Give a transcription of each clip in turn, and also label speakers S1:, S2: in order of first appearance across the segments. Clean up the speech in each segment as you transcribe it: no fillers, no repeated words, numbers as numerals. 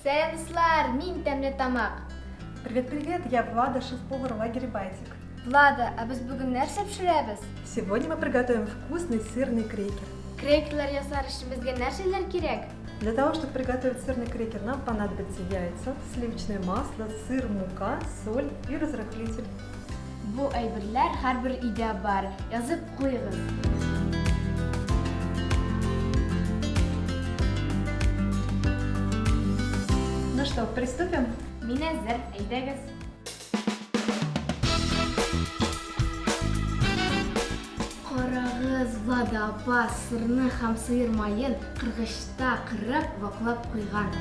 S1: Сәлам, дуслар! Мин Тәмле Тамак.
S2: Привет, привет, я Влада, шеф-повар лагеря Байтик.
S1: Влада, ә без бүген нәрсә пешерәбез?
S2: Сегодня мы приготовим вкусный сырный крекер.
S1: Крекерлар ясар өчен безгә нәрсәләр кирәк?
S2: Для того, чтобы приготовить сырный крекер, нам понадобятся яйца, сливочное масло, сыр, мука, соль и разрыхлитель.
S1: Бу әйберләр һәрбер өйдә бар. Язып куегыз.
S2: Ну что, приступим?
S1: Мин әзер, әйдәгез. Карагыз, Влада апа сырны һәм сыер маен кыргычта кырып, ваклап куйган.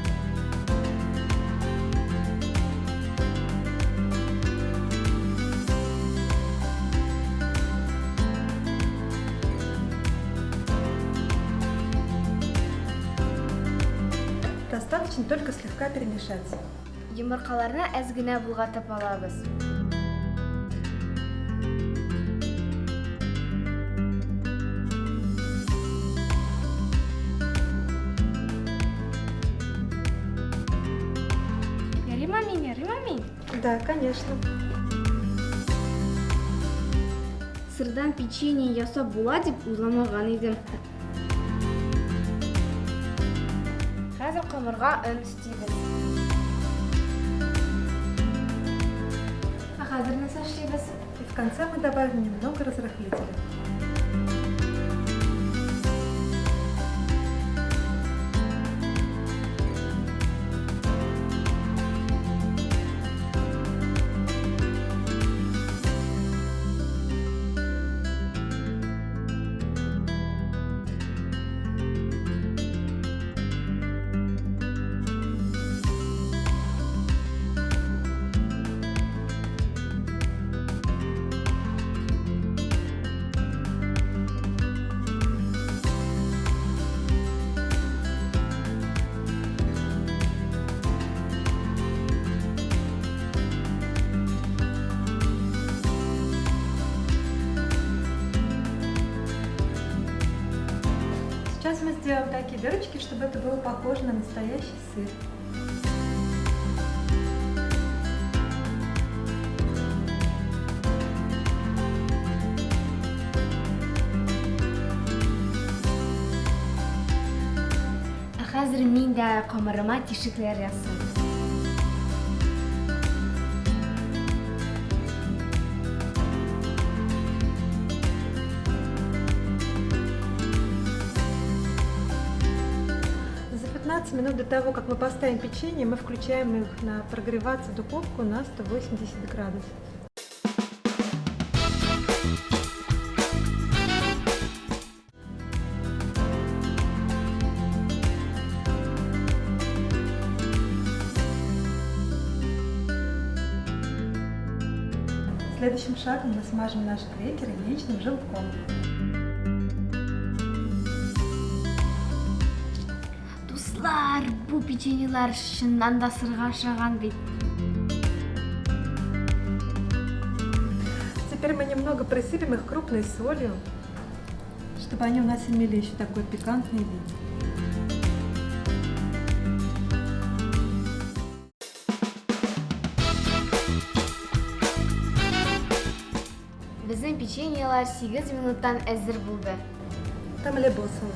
S2: Достаточно только слегка перемешать.
S1: Йомыркаларны әз генә болгатып алабыз. Ярыймы мин, ярыймы мин?
S2: Да, конечно.
S1: Сырдан печенье ясап була дип уйламаган идем. Хәзер камырга он өстибез. Ә хәзер нәрсә эшлибез?
S2: И в конце мы добавим немного разрыхлителя. Сейчас мы сделаем такие дырочки, чтобы это было похоже на настоящий сыр.
S1: Ә хәзер мин дә камырыма тишекләр ясыйм.
S2: За 15 минут до того, как мы поставим печенье, мы включаем их на прогреваться духовку на 180 градусов. Следующим шагом мы смажем наш крекер яичным желтком.
S1: Дуслар, бу печеньелар чыннан да сырга ошаган бит.
S2: Теперь мы немного присыпем их крупной солью, чтобы они у нас имели еще такой пикантный вид.
S1: Безнең печеньелар 8 минуттан әзер булды.
S2: Тәмле булсын.